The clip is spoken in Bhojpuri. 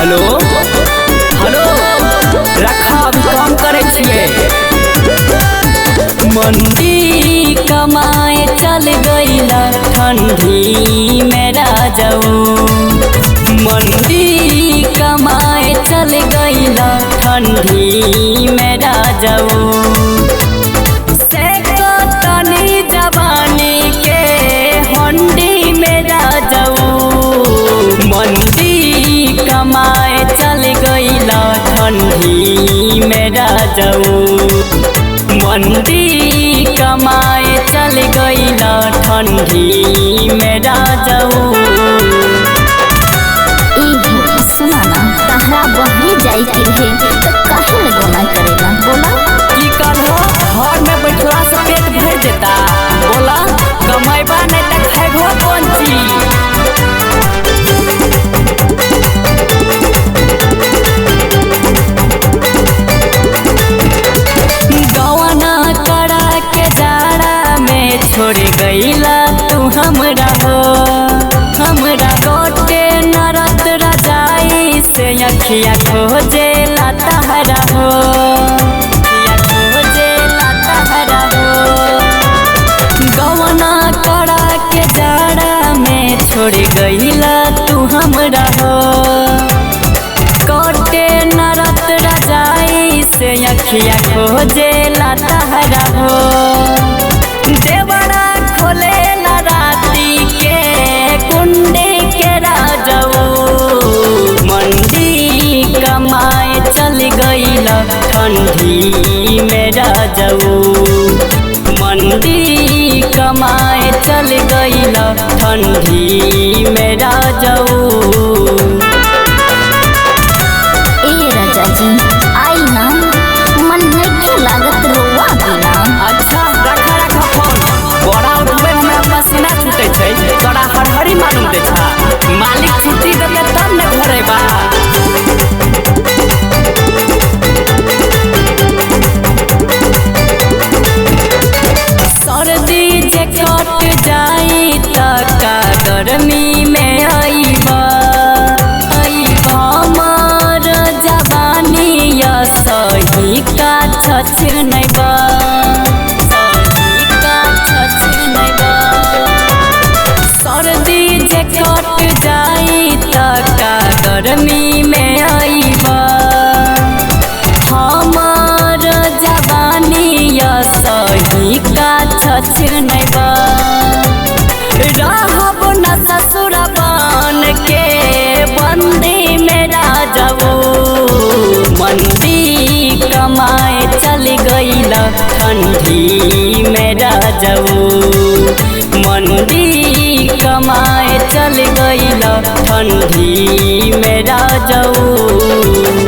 हेलो हेलो, रखा अभी काम करै छियै। मंदी कमाए चल गईला ठंडी में राजाऊ। मंदी कमाए चल गईला ठंडी में राजाऊ। से तनी जवानी के हंडी में राजाऊ। मंदी कमाए चल गईला ठंडी में राजाऊ। मंदी कमाए चल गईला ठंडी में राजाऊ। सुना ना, तहरा बहरी जाई के रहे तो काहे लगोना करेला बोला? की कहलो, घर में बैठला से पेट भर देता। बोला कमाइबा नहीं त खैबो कौन चीज? गवना करा के जाड़ा में छोड़ गईला तू हमरा हो। हमरा गोटे नरत रजाई से अखिया खोजेला तहरा हो। अखिया खोजेला तहरा हो। गवना करा के जाड़ा में छोड़ गईला तू हमरा हो। कोटे नरत रजाई से अखिया खोजेला तहरा हो। देवरा खोलेला राती के कुंडे के राजाऊ। मंदी कमाए चल गईला ठंडी में राजाऊ। मंदी कमाए चल गईला ठंडी में राजाऊ। ए राजा जी आई ना, मन नइखे लागत रोवा बिना। अच्छा रखा रखा फोन, बड़ा उठबै हमरा पसीना छूटे छै, तोरा हरहरी मालूम दे छा। मालिक छुट्टी देते तब ने घरे बा। सर्दी जे कट जाई त का गर्मी में अइबा। हमर जवानी य सही का छछनैबा। सही का छछनैबा। सर्दी जे कट जाई त का गर्मी में अइबा। हमर जवानी य सही का छछनैबा। रहब न ससुर बन के बंदी में राजाऊ। मंदी कमाए चल गईला ठंडी में राजाऊ। मंदी कमाए चल गईला ठंडी में राजाऊ।